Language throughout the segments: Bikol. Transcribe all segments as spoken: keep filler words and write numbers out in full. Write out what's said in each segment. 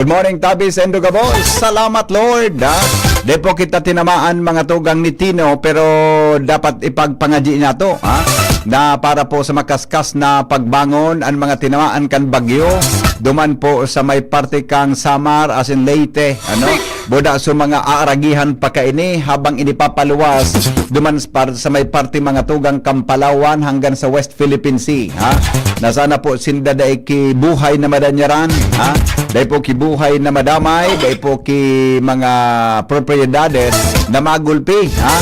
Good morning, tabi sa Indugabo. Salamat, Lord, ha? Di po kita tinamaan, mga tugang ni Tino, pero dapat ipagpangadyi nato, ha? Na para po sa makaskas na pagbangon, ang mga tinamaan kan bagyo, duman po sa may parte kang Samar, asin Leyte, ano? Buda sa mga aaragihan pa kaini habang inipapaluwas duman sa par-, sa may parte mga tugang Kampalawan hanggang sa West Philippine Sea, ha? Na sana po sinda dai kibuhay na madanyaran, ha? Dai po kibuhay na madamay, dai po ki mga propiedades na magulpi, ha?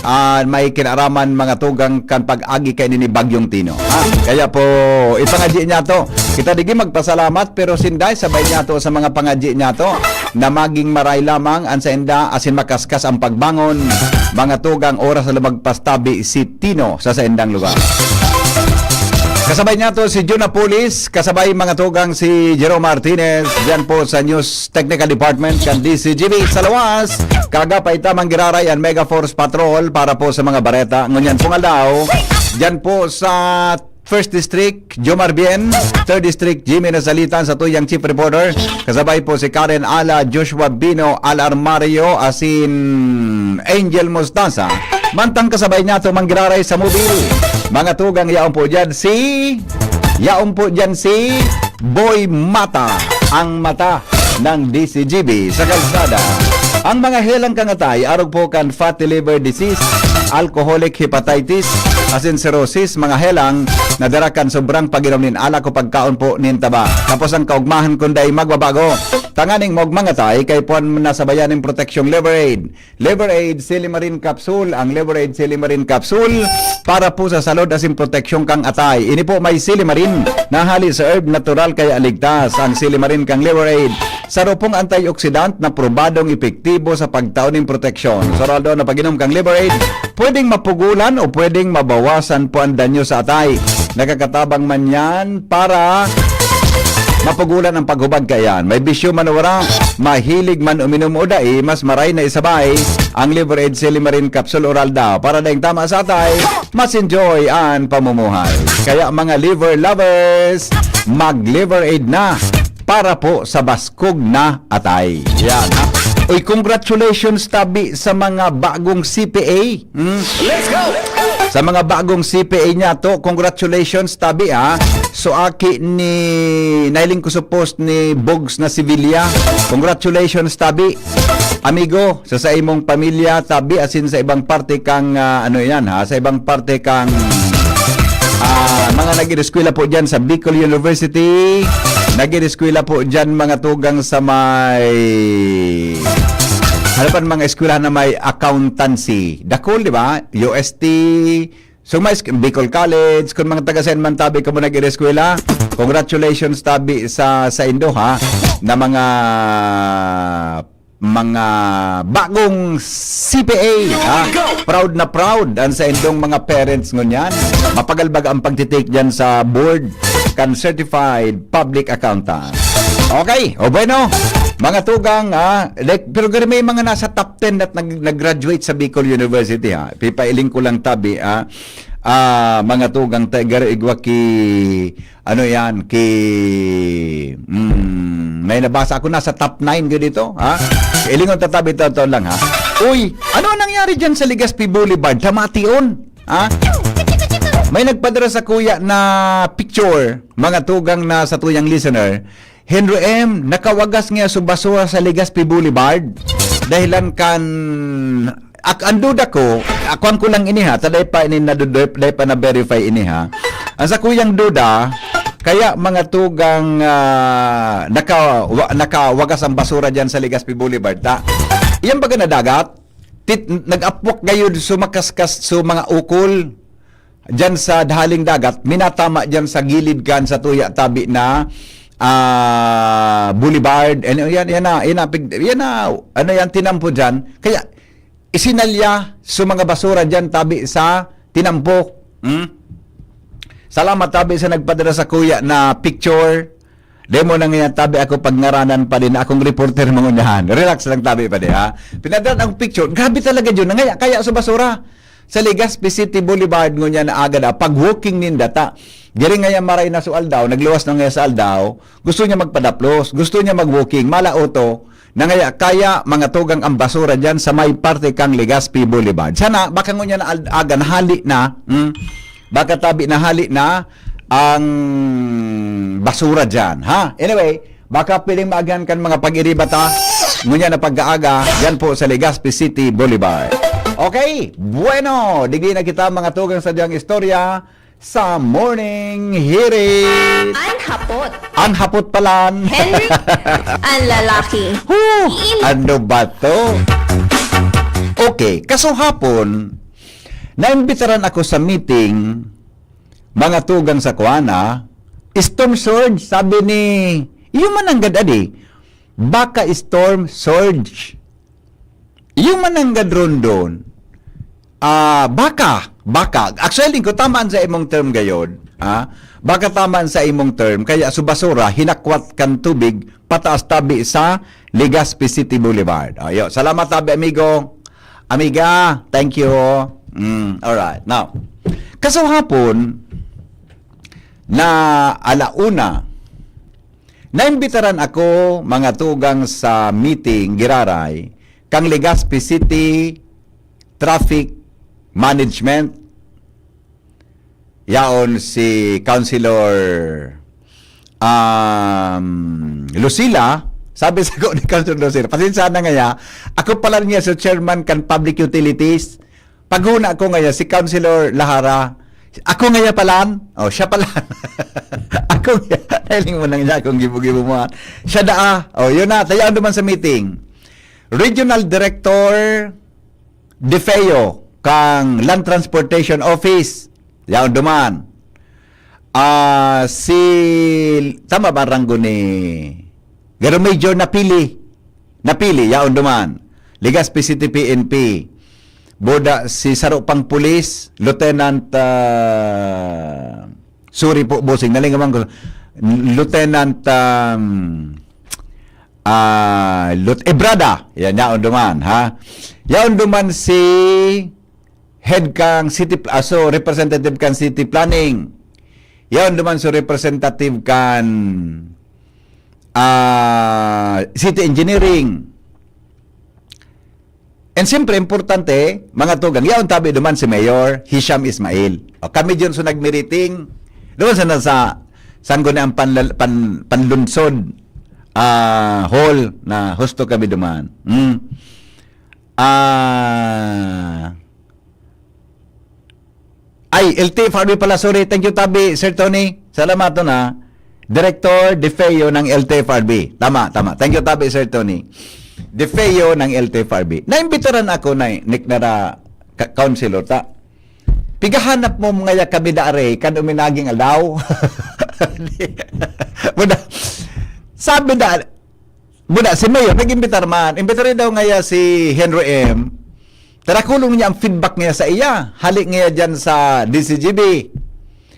Ah, may kinaraman mga tugang kan pag-agi kaini ni Bagyong Tino, ha? Kaya po, ipangadyi niya to. Kita digi magpasalamat, pero sinday sabay niya to sa mga pangadyi niya to na maging maray lamang an sainda asin makaskas ang pagbangon, mga tugang oras na lumagpas tabi si Tino sa saindang lugar. Kasabay niya to si Jun Apulis, kasabay mga tugang si Jerome Martinez, dyan po sa News Technical Department kan D C G B sa Lawas. Kaga pa ita manggiraray ang Mega Force Patrol para po sa mga bareta. Ngunyan pong aldaw, dyan po sa First District, Jomar Bien. Third District, Jimmy Nasalitan, sa tuyang chief reporter. Kasabay po si Karen Ala, Joshua Bino, Al Armario, asin Angel Mostaza. Mantang kasabay niya to manggiraray sa mobil. Mga tugang, yaon po dyan si, yaon po dyan si Boy Mata, ang mata ng D C G B sa kalsada. Ang mga helang kangatay, arog po kan fatty liver disease, alcoholic hepatitis, asin cirrhosis, mga helang na dara kan sobrang pag-inom nin alak o pagkaon po nin taba. Tapos ang kaugmahan kun dai magbabago. Tanganing maugma ang atay, kay puan na sabayan nin proteksyong Liver Aid. Liver Aid, Silimarin Capsule. Ang Liver Aid, Silimarin Capsule, para po sa salud asin proteksyon kang atay. Ini po may silimarin na hali sa herb natural kaya ligtas. Ang silimarin kang Liver Aid, sarong antioxidant na probadong epektibo sa pagtao nin proteksyon. Sa oral daw na pag-inom kang Liver Aid, pwedeng mapugulan o pwedeng mabawasan po ang danyo sa atay. Nakakatabang man yan para mapugulan ang paghubag kaiyan. May bisyo man o wala, mahilig man uminom o dai, mas maray na isabay ang Liver Aid Silimarin Capsule Oral daw para daing tama sa atay, mas enjoy ang pamumuhay. Kaya mga liver lovers, mag Liver Aid na para po sa baskog na atay. Yan, ha? Uy, congratulations tabi sa mga bagong C P A. Hmm? Let's go! Sa mga bagong C P A niya to, congratulations tabi, ha. So, aki ni, nahiling ko sa post ni Bogs na Sevilla. Congratulations tabi. Amigo, sa, sa imong pamilya, tabi, asin sa ibang parte kang, ah, ano yan, ha? Sa ibang parte kang, ah, mga nag-eskwela po dyan sa Bicol University, nag-eskwela po dyan mga tugang sa may, ano pa ang mga eskwelahan na may accountancy? Dakul, di ba? U S T, so may sk-, Bicol College, kung mga taga-San Man tabi kamo nag-eskwela, congratulations tabi sa, sa indo, ha, na mga, mga bagong C P A, ha. Proud na proud ang sa indong mga parents ngunyan. Mapagal baga ang pagtitake dyan sa board kan certified public accountant. Okay, o bueno, mga tugang, ah, like, pero gari may mga nasa top ten na nag-, nag-graduate sa Bicol University, ha. Pipailing ko lang tabi, ah, ah, mga tugang, ta-, garo igwa ki, ano yan, ki, mm, may nabasa ako, nasa top nine ko dito, ha. Ilingon tatabi, totoo lang, ha. Uy, ano nangyari dyan sa Legazpi Boulevard? Tamation, ha? May nagpadara sa kuya na picture, mga tugang na sa tuyang listener, Henry M, nakawagas nga su basura sa Legazpi Boulevard. Dahilan kan, ak-, ang duda ko, akuan ko lang ini ha, ta dai pa ini nadudup, dai pa na-verify ini ha. Ang sa kuyang duda, kaya mga tugang, ah, naka-, wa-, nakawagas ang basura diyan sa Legazpi Boulevard, ta? Iyan baga na dagat? Tit-, nag-apwak gayud, sumakaskas, so mga ukol. Diyan sa dahaling dagat, minatama diyan sa gilid kan sa tuya tabi na, ah, boulevard. Ano yan, yan na, yan na, pig-, yan na, ano yan, tinampo diyan. Kaya, isinalya sa mga basura diyan tabi sa tinampo. Hmm? Salamat tabi sa nagpadala sa kuya na picture. Demo na nga tabi ako pagngaranan pa din akong reporter mangunyahan. Relax lang tabi pa di, ha? Pinadala ang picture. Grabe talaga yun. Nangaya kaya sa basura. sa Legazpi City Boulevard, ngunyan na aga na, pag-walking ninda ta. Diri ngaya maray na sa aldaw, nagluwas na ngaya sa aldaw, gusto niya magpadaplos, gusto niya mag-walking, malauto, na ngaya kaya mga tugang ang basura dyan sa may parte kang Legazpi Boulevard. Sana, baka ngunyan na al-, aga, nahali na, hmm? Baka tabi nahali na ang basura dyan, ha? Anyway, baka piling maagihan kan mga pag-iriba ta, ngunyan na pagkaaga, yan po sa Legazpi City Boulevard. Okay, bueno, digdi na kita mga tugang sa diyang istorya sa Morning Hirit. Ang hapot. Ang hapot palan. Henry, ang lalaki. Huh, ano ba to? Okay, kasuhapon, naimbitaran ako sa meeting, mga tugang sa kuana, Storm Surge, sabi ni, iyo man ang gad adi, baka Storm Surge. Iyo man ang gad Rondon. Ah, baka, baka. Actually, kung tamaan sa imong term gayod, ah, baka tamaan sa imong term, kaya su basura, hinakwat kan tubig, pataas tabi sa Legazpi City Boulevard. Ayo, salamat tabi, amigo. Amiga, thank you. Mm, alright. Now, kasuhapon, na alauna, naimbitaran ako, mga tugang, sa meeting, giraray, kang Legazpi City Traffic Management. Yaon si Councilor, um, Lucila. Sabi sa ko ni Councilor Lucila, "Pasensya na ngaya, ako pala niya sa chairman kan Public Utilities." Paghuna ko ngaya, si Councilor Lahara, "Ako ngaya palan?" "Oh, siya palan." "Ako ngaya." Nailing mo na ngaya akong gibo-gibo mo, ah. "Siya daa." "Oh, yun na. Tayaon naman sa meeting." Regional Director DeFeo kang Land Transportation Office. Yaon duman. Ah, si, tama ba ranggo ni Garo Major Napili? Napili, yaon duman. Legazpi City P N P. Buda si saro pang pulis, Lieutenant, ah, sorry po, bossing, nalingawan ko. Lieutenant, um, ah, Lut-, Ebrada. Yan, yaon duman, ha? Yaon duman si head kang city pl-, ah, so, representative kan city planning. Yaon duman, so, representative kan, ah, city engineering. And siyempre, importante, mga tugang, yaon tabi duman si Mayor Hisham Ismail. O, kami diyon sa nagmiriting, duman sa, sa, saan ko na ang panlal-, pan-, panlunsod, ah, hall na husto kami duman. Mm. Ah, ay, L T F R B pala, sorry. Thank you, tabi, Sir Tony. Salamat, no, na. Director DeFeo ng L T F R B. Tama, tama. Thank you, tabi, Sir Tony. DeFeo ng L T F R B. Naimbitaran ako na, Nick Nara, ka-, Councilor, ta. "Pigahanap mo mga yakabida are, kan uminaging aldaw." Buda, sabi na, buda, si Mayor, nag-imbitar man. Imbitar daw ngaya si Henry M. Tarakulong niya ang feedback niya sa iya. Hali niya dyan sa D C G B.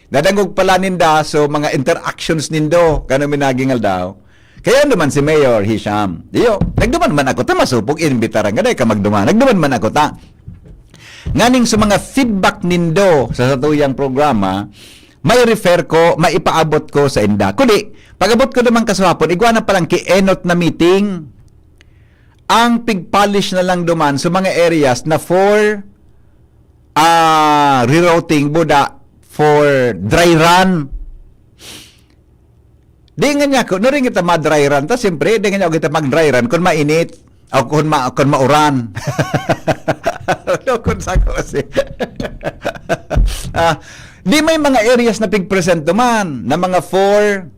Nadangog pala ninda, so mga interactions nindo, kan uminaging aldaw. Kaya naman si Mayor Hisham. Diyo, nagduman man ako, ta masupog, inimbitaran ka, dai ka magduman. Nagduman man ako, ta. Nganing sa mga feedback nindo sa satuyang programa, may refer ko, maipaabot ko sa inda. Kundi, pag-abot ko naman kasuhapon, igwa na palang ki-enot na meeting, ang pig-polish na lang duman sa mga areas na for, ah, rerouting, buda, for dry run. Di nga niya ako, naring kita ma-dry run. Ta, siyempre, di nga niya ako kita mag-dry run kung mainit o kung, ma-, kung mauran. No, kung sa ko kasi. Ah, di may mga areas na pig-present naman na mga for,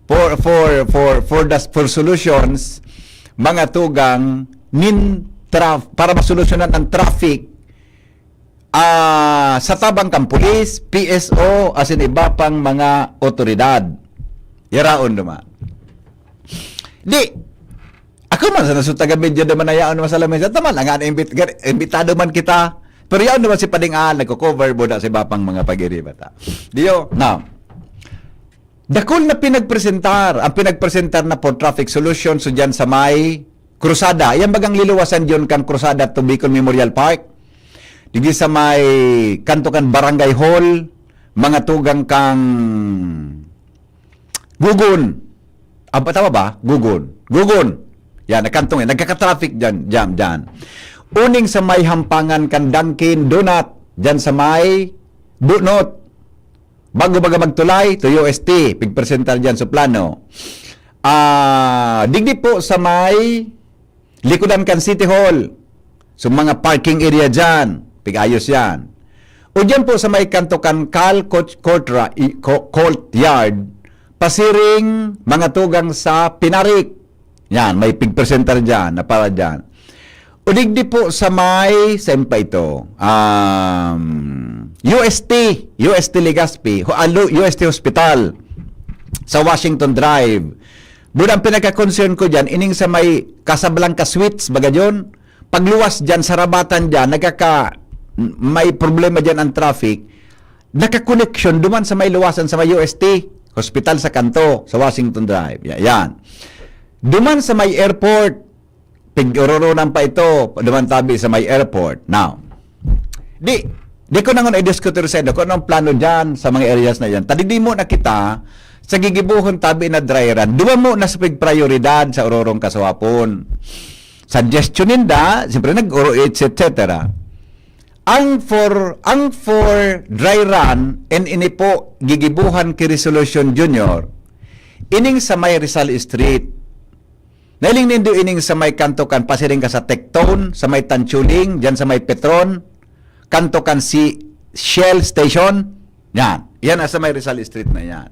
for, for, for, for the, for solutions, mga tugang nin traf-, para masolusyonan ang traffic ah, sa tabang kan pulis, P S O, asin iba pang mga otoridad. Yaraon naman. Di, ako man sa nasuta ka medyo naman na yaon naman sa lamesa. Tama lang nga, imbit-, gar-, imbitado man kita. Pero yaon naman si Pading Al, nagko-cover, buda sa iba pang mga pag-iriba ta. Diyo, now, dakul na pinagpresentar. Ang pinagpresentar na po, traffic solution, so dyan sa may Cruzada. Yan bagang liluwasan dyan kang Cruzada to Bicol Memorial Park. Digdi sa may kanto kan Barangay Hall, mga tugang kang Gugon. Ah, tama ba? Gugon. Gugon. Yan, nagkantong yan. Nagkaka-traffic dyan, jam dyan. Uning sa may hampangan kan Dunkin Donut, dyan sa may Bunot. Bago baga magtulay, to U S T, pigpresentar dyan sa plano. Ah, digdi po sa may likodan kan City Hall. So, mga parking area dyan, pig-ayos yan. O dyan po sa may kanto kan Cal Court-, Courtra-, i-, Co-, Courtyard, pasiring mga tugang sa Pinarik. Yan, may pigpresentar dyan, na para dyan. O digdi po sa may, saan pa ito? Um, U S T, U S T Legazpi, ho-, alo-, U S T Hospital, sa Washington Drive. Buda ang pinaka-concern ko dyan, ining sa may Casablanca Suites, baga dyan, pagluwas dyan, sa rabatan dyan, nagkaka-, may problema dyan ang traffic, nakakoneksyon duman sa may luwasan sa may U S T, hospital sa kanto, sa Washington Drive. Ya-, yan. Duman sa may airport, pig-ororonan pa ito, duman tabi sa may airport. Now, di, di ko nangon i-discutir sa inyo kung anong plano dyan sa mga areas na yan. Tadidi mo na kita sa gigibuhon tabi na dry run. Duman mo na sa pig-prioridad sa ororong kaswapon. Suggestion ninda, siyempre nag-oro, et cetera. Ang for, ang for dry run, and ini po gigibuhan ki Resolution Junior, ining sa may Rizal Street. Nailing nindo ining sa may kanto kan pasiring ka sa Tectone, sa may Tanchuling, dyan sa may Petron, kanto kan si Shell Station. Yan. Yan ang sa may Rizal Street na yan.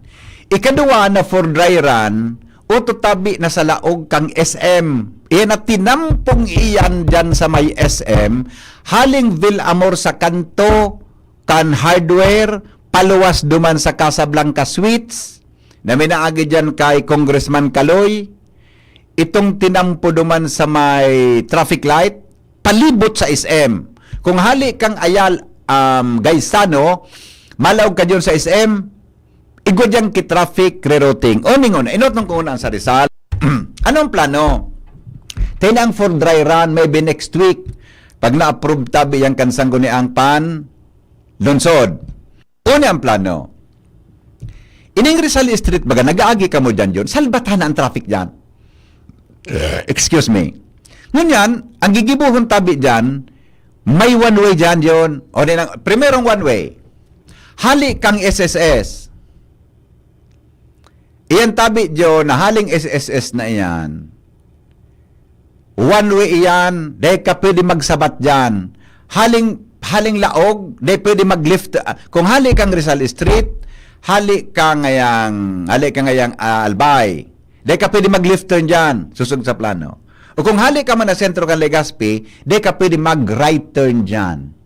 Ikaduwa na for dry run, uto tabi na sa laog kang S M. Iyan na tinampong iyan dyan sa may S M. Haling Villamor sa kanto kan hardware, paluwas duman sa Casablanca Suites, na minaagi dyan kay Congressman Kaloy, itong tinampo duman sa may traffic light, palibot sa S M. Kung hali kang Ayal, um, Gaisano, malaog ka dyan sa S M, igwa dyan ki traffic rerouting. O, ningon, inot nung kung unaan sa Rizal. Anong plano? Tayo na ang for dry run, maybe next week. Pag na-approve tabi yan kan Sangguniang Pan, Lungsod. Uni ang plano. Ining Rizal Street, baga, nag-aagi ka mo dyan, John. Salbatan na ang traffic dyan. Eh, excuse me. Ngunyan, ang gigibuhon tabi dyan, may one way dyan, John. O, di nang, primerong one way. Hali kang S S S. Iyan tabi, John, na haling S S S na iyan. One way iyan, dai ka pwede magsabat dyan. Haling, haling laog, dai pwede mag-left. Ah, kung hali kang Rizal Street, hali ka ngayang, hali ka ngayang, ah, Albay. Dai ka pwede mag-left turn dyan, susog sa plano. O kung hali ka man na sentro kan Legazpi, dai ka pwede mag-right turn dyan.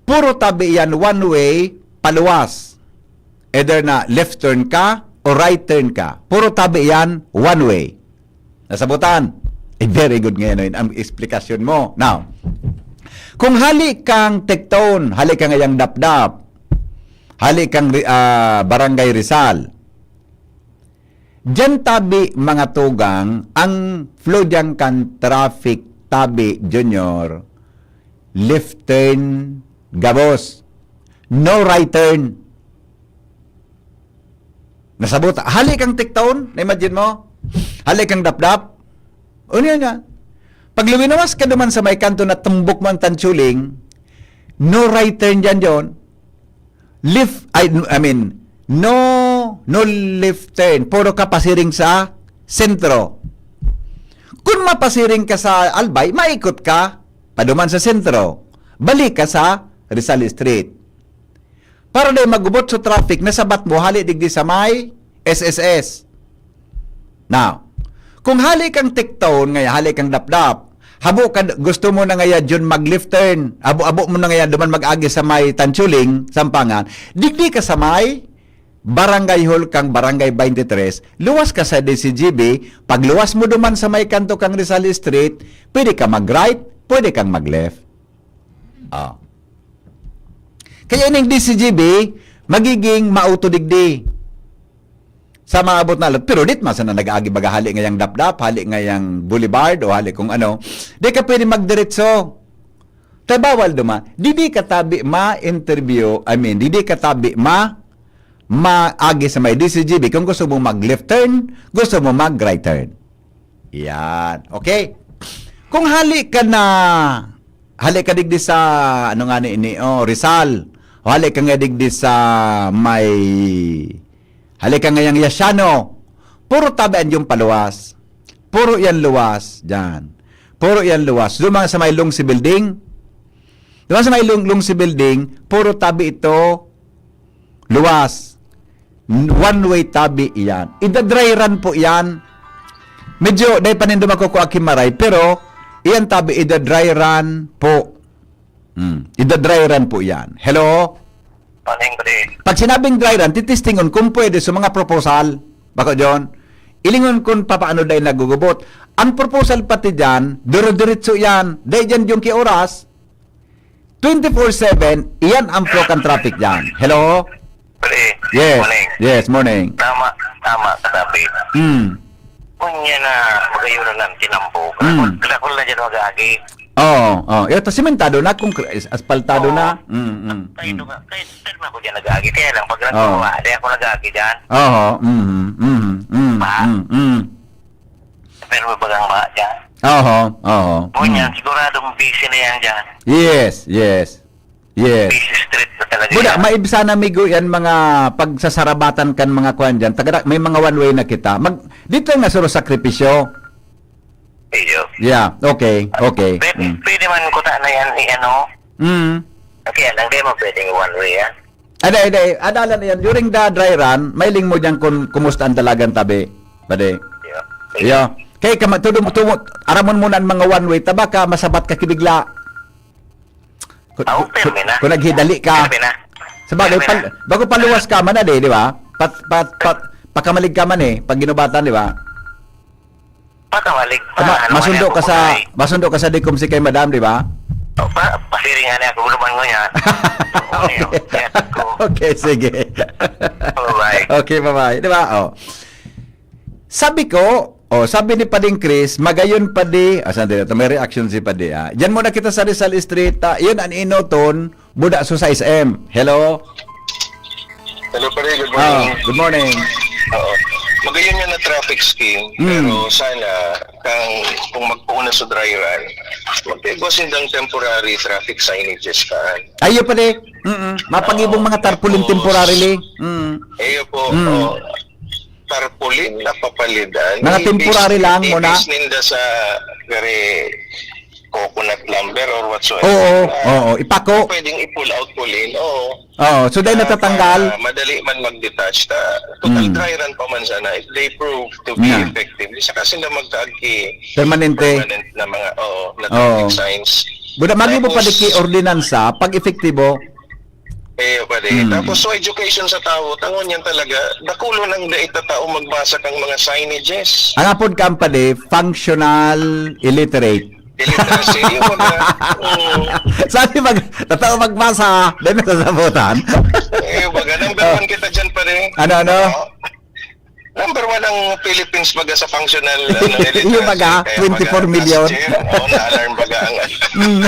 Puro tabi iyan one way, paluwas. Either na left turn ka o right turn ka. Puro tabi iyan one way. Nasabutan? Eh, very good ngayon, no, ang explanation mo. Now, kung hali kang Tectone, hali ka ngayang Dapdap, hali kang Ri-, ah, Barangay Rizal, diyan tabi, mga tugang, ang flow diyan kan traffic tabi, Junior, left turn gabos. No right turn. Nasabot, hali kang Tectone, na-imagine mo? Hali kang Dapdap. Unya nga. Pag luminawas ka naman sa may kanto na tumbok mo ang Tanchuling, no right turn dyan, John. Left, I, I mean, no, no left turn. Puro ka pasiring sa sentro. Kung mapasiring ka sa Albay, maikot ka, paduman sa sentro. Balik ka sa Rizal Street. Para dai magubot sa traffic, nasabat mo, hali digdi sa may S S S. Now, kung hali kang Tectone, ngaya hali kang Dapdap, habo ka, gusto mo na ngaya dyan mag-left turn, habo, habo mo na ngaya duman mag-agi sa may Tanchuling, Sampangan, digdi ka sa may Barangay Hall kang Barangay twenty-three, luwas ka sa D C G B, pagluwas mo duman sa may kanto kang Rizal Street, pwede ka mag-right, pwede kang mag-left. Ah. Kaya ining D C G B, magiging mauto digdi sa maabot na alot. Pero dit man sana nag-aagi baga hali ngayang Dapdap, hali ngayang Boulevard, o hali kung ano. Di ka pwede magdiretso. Ta bawal duman. Didi ka tabi ma-interview, I mean, didi ka tabi ma-, maagi sa may D C G B kung gusto mo mag-left turn, gusto mo mag-right turn. Yan. Okay? Kung hali ka na, hali ka digdi sa, ano nga ni, ni, oh, Rizal, o hali ka nga digdi sa may, hali ka ngayang Yasiano, puro tabi an yung paluwas. Puro yan luwas, dyan. Puro yan luwas. Doon mga sa may Longsi Building. Doon sa may Lung-, Longsi Building, puro tabi ito luwas. N-, one way tabi iyan. Ida-dry run po iyan. Medyo, dahil pa nindo makukuha kimaray, pero iyan tabi, ida-dry run po. Hmm. Ida-dry run po iyan. Hello? Morning, pre. Pag sinabing dry run, titistingon kung pwede sa mga proposal. Bako, John? Ilingon kung papaano dahil nagugubot. Ang proposal pati dyan, dire-diretso yan. Dahil dyan yung kiuras, twenty-four seven, iyan ang flow kan traffic dyan. Hello? Pre, Yes. morning. Yes, morning. Tama, tama ka sabi. Hmm. Unya na, magayon na lang tinampo. Mm. Dakul na dyan mag-agi. Oo, oo. Ito, simentado na, kung kr-, is-, asfaltado Oo. na. Mm, mm, Kaya mm. ito nga, kaya ito na ako dyan nag-agi. Kaya lang, pag Oo. nagkuha, di ako nag-agi dyan. Oo, mm, mm, mm, Pa? mm, mm. Pero may bagang ba dyan? Oho, oho, Unya, mm. siguradong busy na yan dyan. Yes, yes. Yes. Busy street na talaga Buda, yan. maibsa na migo yan mga pagsasarabatan kan mga kuan dyan. Taga, may mga one way na kita. Mag, dito lang na suro sakripisyo. Iyo. Yeah, okay, okay. Pwede, Mm. pwede man ko na yan i-ano. Mm. Kaya lang, di mo pwedeng one way yan. Aday, aday, adalan na yan. During the dry run, mailing mo dyan kung kumusta ang dalagan tabi. Pwede. Iyo. Iyo. Kaya ka, tudo, tumo, aramon mo na ang mga one way, tabaka, masabat ka kibigla. Ku-, Ah, ku-, okay, ku-, na. kung naghidali ka. Permi na. Sabagay, Permi pal-, na. bago paluwas ka man na, di, di ba? Pat-, pat-, pat-, pakamalig ka man eh, pag ginubatan, di ba? Pakamalig pa, Tama, ano masundo man ka ako sa, na eh. masundo ka sa dikom si kay madam, di ba? O, pa, pasiring nga niya, kung luman ko niya. Ano yun? Okay. Kaya ko, Okay, sige. Bye-bye. Okay, bye-bye. Di ba? Oh. Sabi ko, oh, sabi ni Pading Chris, magayon, Padi. Ah, sandali, ito, may reaction si Padi, ah. Diyan muna kita sa Rizal Street, ah. Yun, ang inoton, buda so sa S M. Hello? Hello, pare. Good Ah, morning. good morning. Oo. Magayon nga na traffic scheme, Mm. pero sana, kang, kung magpuon na sa dry run, magkaigwa sindang temporary traffic signages kaan. Ayo, Padi. Mm-mm. Mapag-ibong Oo. mga tarpaulin Tapos, temporarily. Mm. Ayo po, Mm. oo. Tarpaulin na papalidan. Mga Ipis-, temporary lang muna. ipis ninda sa gari coconut lumber or whatsoever. Oo, Na oo, ipako. pwedeng i-pull out pulin. Oo. Oo, so dahil Na natatanggal? para madali man mag-detach. Ta, total Mm. dry run pa man sana. If they prove to be Yeah. effective, saka sila magkaagi Permanente. permanent na mga, oo, na Oo. traffic signs. Buda, magi mo Tapos, pala ki ordinansa, pag epektibo. Eh, pwede. Mm. Tapos, so education sa tao, tangon yan talaga, dakulo nang dai ta tao magbasa kang mga signages. Ang apod ka, padi, functional illiterate. Illiteracy, yung mga, mm. Sabi mag-, totoo magbasa, dahil nasasabutan. Eh, baga, number Ah. one kita dyan, pare. Ano, ano? Oo. Number one ang Philippines, baga, sa functional, ano, illiteracy. Yung baga, Kaya baga, twenty-four million. last year, oh, na-alarm baga ang Mm.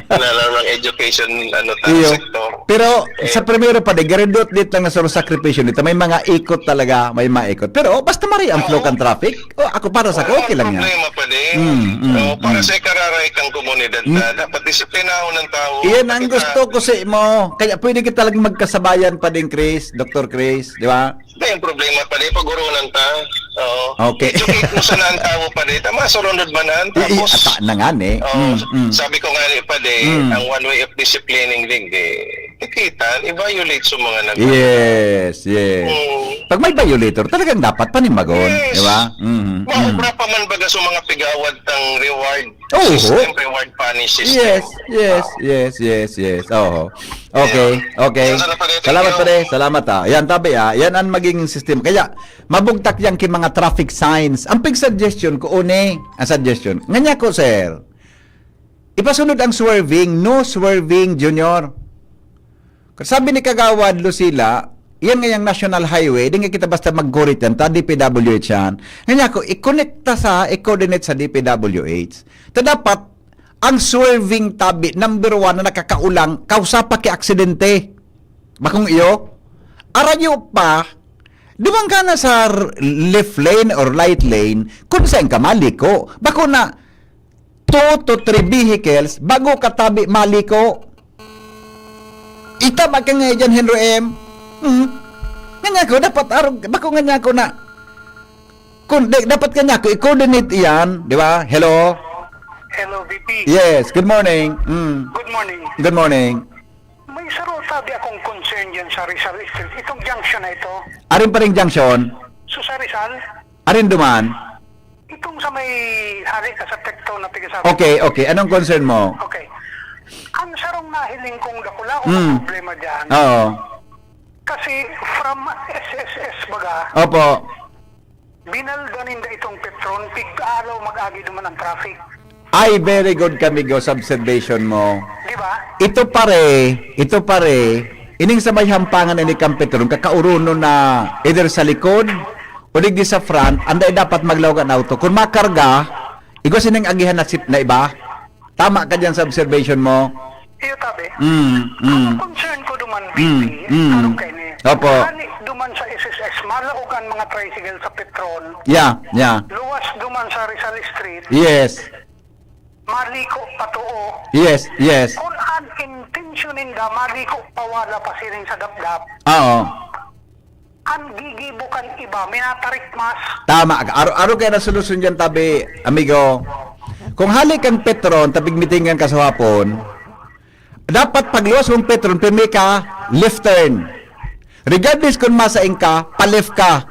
na lang ng education, ano, ta-, Iyo. sector. Pero Eh. sa primero pa, di, garidot dit lang na sa sakripisyo nito. May mga ikot talaga, may maikot. Pero basta mari ang flow Oo. kan traffic, oh, ako para sa Oo, ko, okay lang yan. problema pa din. Mm, mm, Oo, para mm. sa ikararay kang komunidad Mm. na dapat disiplinahon ng tao. Iyan ang Bakit gusto na ko sa imo. Kaya pwede kita lang magkasabayan pa din, Chris, Doktor Chris, di ba? Hindi, yung problema pa din, pag-urunan ta. Oo. Okay. Educate mo sana ang tao pa din. Tama, surunod man na. I-, i-, Tapos, ata na nga, eh. oo, Mm, mm. sabi ko nga ni pa din, Mm. ang one way of disciplining din, di, tikitan, i-violate sa mga nag- Yes, yes. Mm. Pag may violator, talagang dapat panimagon, Yes. di ba? Mhm, mhm. Maobra pa man baga sa mga pigawad tang reward Oo. system, reward punish system. Yes, yes, Ah. yes, yes, yes. Oo. Okay, Yeah. okay. Yan, salamat, pare. Thank Salamat, you. pare. Salamat, ah. Yan, tabi, ah. Yan ang maging system. Kaya, mabugtak yan ki mga traffic signs. Ang pig suggestion ko, uni, ang suggestion. Nganya ko, sir, ipasunod ang swerving, no swerving, Junior. Sabi ni Kagawad Lucila, yan nga yung National Highway, di nga kita basta magkurit yan, ta D P W H yan. Nganya ko, i-connect ta sa, i-coordinate sa D P W H. Ta dapat, ang swerving tabi, number one na nakakaulang, kausa pa ki aksidente. Bakong iyo, arayo pa, duman ka na sa r-, left lane or right lane, kung saan ka maliko. Bako na, two to three vehicles, bago ka tabi maliko. Itama ka nga dyan, Henry M. Hmm. Nga niya ko, dapat arog, bako nga niya ko na, kung, di, dapat ka niya ko, i-coordinate iyan, di ba? Hello? Hello, V P. Yes, good morning. Mm. Good morning. Good morning. May saro tabi akong concern dyan sa Rizal Street. Itong junction na ito. Arin pa rin junction? So, sa Rizal? Arin duman? Itong sa may hari ka sa Petron na pigasabi. Okay, okay. Anong concern mo? Okay. Ang sarong nahiling kong dakula o Mm. problema dyan. Oo. Kasi from S S S baga, Opo. binalda ninda itong Petron, pig-alaw mag-agi duman ang traffic. Ay, very good kami go sa observation mo. Di ba? Ito pare, ito pare, ining sa may hampangan ini kang Petron, kakaurunon na either sa likod o digdi sa front, anday dapat maglaog an auto. Kung makarga, igwa sining agihan na sip na iba. Tama ka dyan sa observation mo. Iyo, tabi. Mm, mm. Ang concern ko duman, Mm, B P, mm. Arog kaini. Opo. Hali duman sa S S S, malaog ang mga tricycle sa Petron. Yeah, yeah. Luwas duman sa Rizal Street. Yes. Maliko pa too. Yes, yes. Kung ang intensyon ninda, maliko pa wala pasiring sa dapdap. Oo. Ang gigibo kan iba, minatarik mas. Tama ka. Aro, aro kaya na solusyon dyan, tabi, amigo. Kung hali kang Petron, tapig mitingan ka sa hapon, dapat pagluwas mong Petron, pirmi ka, left turn. Regardless kung masaing ka, pa-left ka.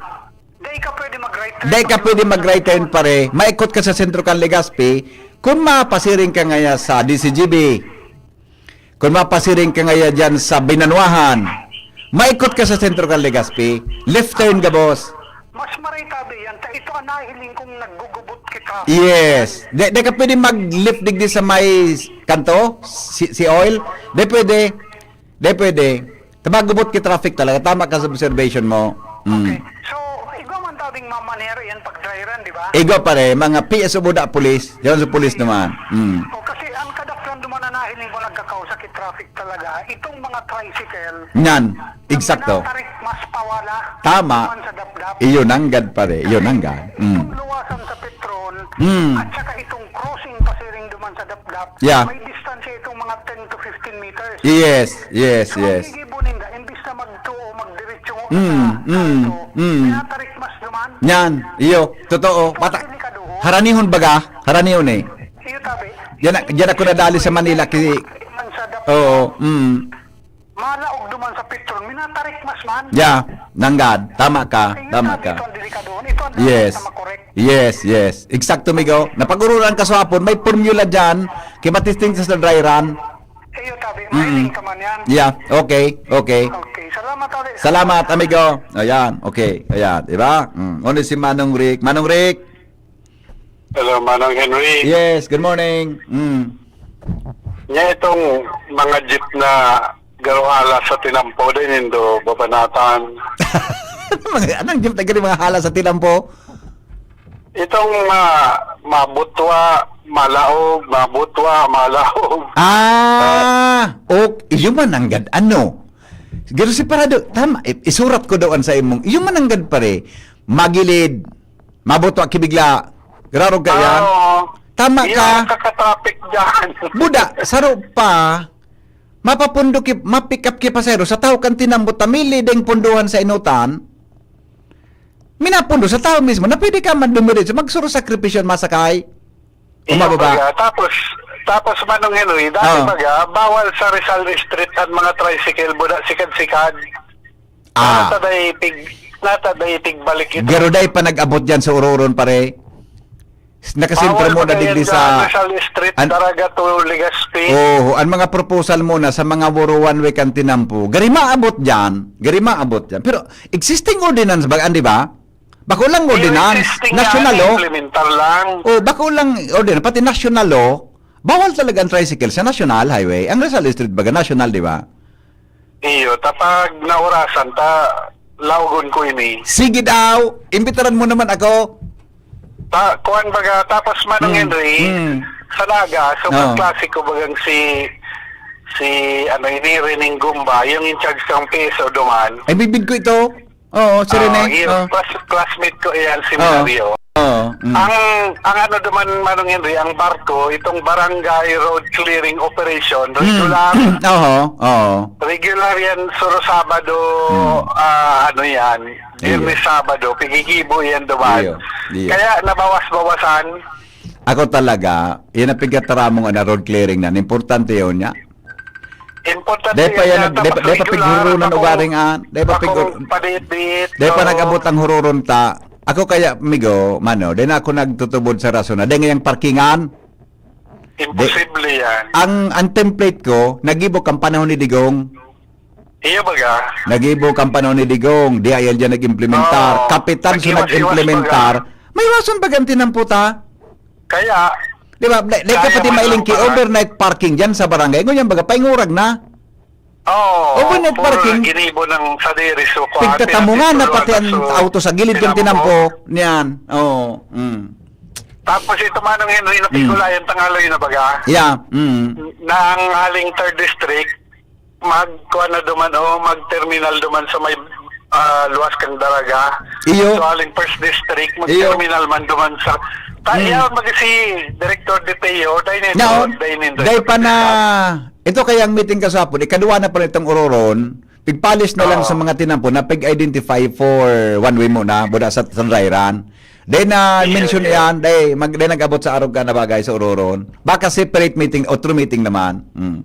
Dai ka pwede mag-right turn. Dai ka pag pwede mag-right turn, pare. Maikot ka sa sentro kan Legazpi. Kung mapasiring ka ngaya sa D C G B, kung mapasiring ka ngaya dyan sa Binanwahan, maikot ka sa sentro kan Legazpi, left turn ka, boss. Mas maray tabi yan. Ta ito ang nahiling kong naggugubot kita. Yes. Di, di ka pwede mag-left digdi sa may kanto, si, si oil. Di pwede. Di pwede. Tabagubot ki traffic talaga. Tama ka sa observation mo. Mm. Okay. So, igwa man tabing mamanera yan pag dry run, di ba? Igwa, pare, mga P S O buda, pulis. Yan sa pulis naman. Mm. O, kasi ang kadaklan duman na nahiling ko nagkakausa ki traffic talaga, itong mga tricycle, Yan. Eksakto. Minatarik mas pawala Tama. Duman sa dapdap. Iyo nanggad, pare. Iyo nanggad. Mm. Itong luwasan sa Petron, Mm. at saka itong crossing pasiring duman sa dapdap, Yeah. may distansya itong mga ten to fifteen meters. Yes, yes, So, yes. ang gigibo ninda, imbis na magtuo, magdiretso mo Mm, sa mm, kanto, mm. minatarik mas duman. Yan, iyo, totoo. Ito ang Bata, delikado, oh. Haranihon baga? Haranihon eh. Iyo, tabi. Diyan na- diyan ako nadali sa Manila, ki- Man sa dapdap. Oo, mm. Malaog duman sa Petron, minatarik mas man. Yeah, nanggad. Tama ka, Ayun, tama tabi, ka. Ito ang delikado. Ito ang dapat Yes. na makorek. Yes, yes. Eksakto, migo. Napag-urulan ka sa hapon, may formula dyan. Kimatisting sa dry run. Iyo, tabi, Mm. mahiling ka man yan. Yeah, okay, okay. Okay, salamat ulit. Salamat, amigo. Ayan, okay. Ayan, di ba? Mm. Ano si Manong Rick? Manong Rick? Hello, Manong Henry. Yes, good morning. Mm. Nya itong mga jeep na garo hala sa tinampo din, indo babanatan. Mga, anong jeep na gani mga hala sa tinampo? Itong ma-, mabutwa, malaog, mabutwa, malaog. Ah, ok. Iyo man nanggad, ano? Garo separado. Tama, i-, isurat ko daw an sa imong. Iyo man nanggad, pare. Magilid, mabutwa ki bigla. Grarog ka yan. Ah, oo. Tama Iyo, ka. Kakatraffic dyan. Buda, saro pa. Mapapundo ki, ma-pick up ki pasahero sa tawo kan tinampo ta, mili ding punduhan sa inutan. Minapundo sa tawo mismo na pwede ka man dumiretso, magsuro sakripisyo an masakay. Iyo, Umababa. baga. Tapos, tapos, Manong Henry, dati Oo. baga, bawal sa Rizal Street ang mga tricycle, buda, sikad-sikad. Ah. Nata dai pig-, nata dai pigbalik ito. Garo dai pa nag-abot dyan sa Ororon, pare. Nakasentro Bawal muna pa digdi yan sa sa Rizal Street, an-, Daraga to Legazpi. Oo, ang mga proposal muna sa mga Woro One Way kan tinampo. Gari maabot dyan. Gari maabot dyan. Pero existing ordinance ba, di ba? Bako lang Pero ordinance, existing national yan, law. Implementar lang. Oh, bako lang ordinance, pati national law. Bawal talaga ang tricycle sa national highway. Ang Rizal Street baga, national, di ba? Iyo, tapag naurasan ta, laogon ko ini. Sige daw, imbitaran mo naman ako. Ta, kuwan baga, tapos Manong Mm, Henry, mm. Sa Naga, so, Oo. Kaklase ko bagang si, si, ano, ini Reneng Gumba, yung in charge ng P S O duman. Ay, bibig ko ito. Oo, si Oo, Rene. iyo, Oo. class-, classmate ko iyan, Oo. seminaryo. Oo, mm. Ang, ang ano duman, Manong Henry, ang barko, itong barangay road clearing operation, Mm. regular. Oho, oo. Regular yan, suro Sabado, Mm. ah, ano yan, Iyo. Biyernes, Sabado, pigigibo yan duman. Iyo, iyo. Kaya nabawas-bawasan. Ako talaga, yan ang pigkataramong na road clearing na. Importante yun niya. Importante Di pa yun yan, yan, nag-, di pa, tapos di pa regular, pighurunan bakong, ugaring an, di pa bakong pighu-, padiit-diit, di pa oo. nag-abot ang hururon ta. Ako kaya, amigo, mano, di na ako nagtutubod sa rason na, di ngayang parkingan. Imposible Di, yan. ang, ang template ko, nagibo kang panahon ni Digong. Iyo baga. Nagibo kang panahon ni Digong, di ayan dyan nag-implementar. Oo. Kapitan sa Naghiwas-hiwas nag-implementar. baga. May iwasan baga ang tinampo ta? Kaya, Di ba? Di, di ka kaya pati man mailing ang ki parang overnight parking dyan sa barangay. Ngunyan baga, paingurag na. Oo, Overnight puro parking. ginibo ng sadiri, so, kuwan, Pigtatamungan na pinatituloan pati na, ang so, auto sa gilid yung tinampo. tinampo. Niyan. Oo. Mm. Tapos ito, Manong Henry, Mm. napigulayan tangaloy na baga. Yeah. Mm. Na ang haling third district, mag, kuwan na duman, o mag-terminal duman sa may, ah, luwas kang Daraga. Iyo. So, haling first district, Iyo. mag-terminal man duman sa, ta-, Mm. yaon mag si Director De Teo, dahil nito, Now, dahil nito dahil sa pa na, pagkakataon. ito kaya ang meeting kasapon, ikaduwa na pala itong Ororon, pigpalis na lang Oo. sa mga tinampo na pig-identify for one way muna, buda sa Sanrairan. Then, ah, Yes, mention yes. yan, dahil mag-, dahil nag-abot sa arog ka na bagay sa Ororon. Baka separate meeting, otro meeting naman. Mm.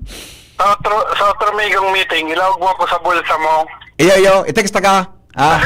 Sa otro, sa otro migong meeting, ilaog mo ako sa bulsa mo. Iyo, iyo, i-text ka. Ah.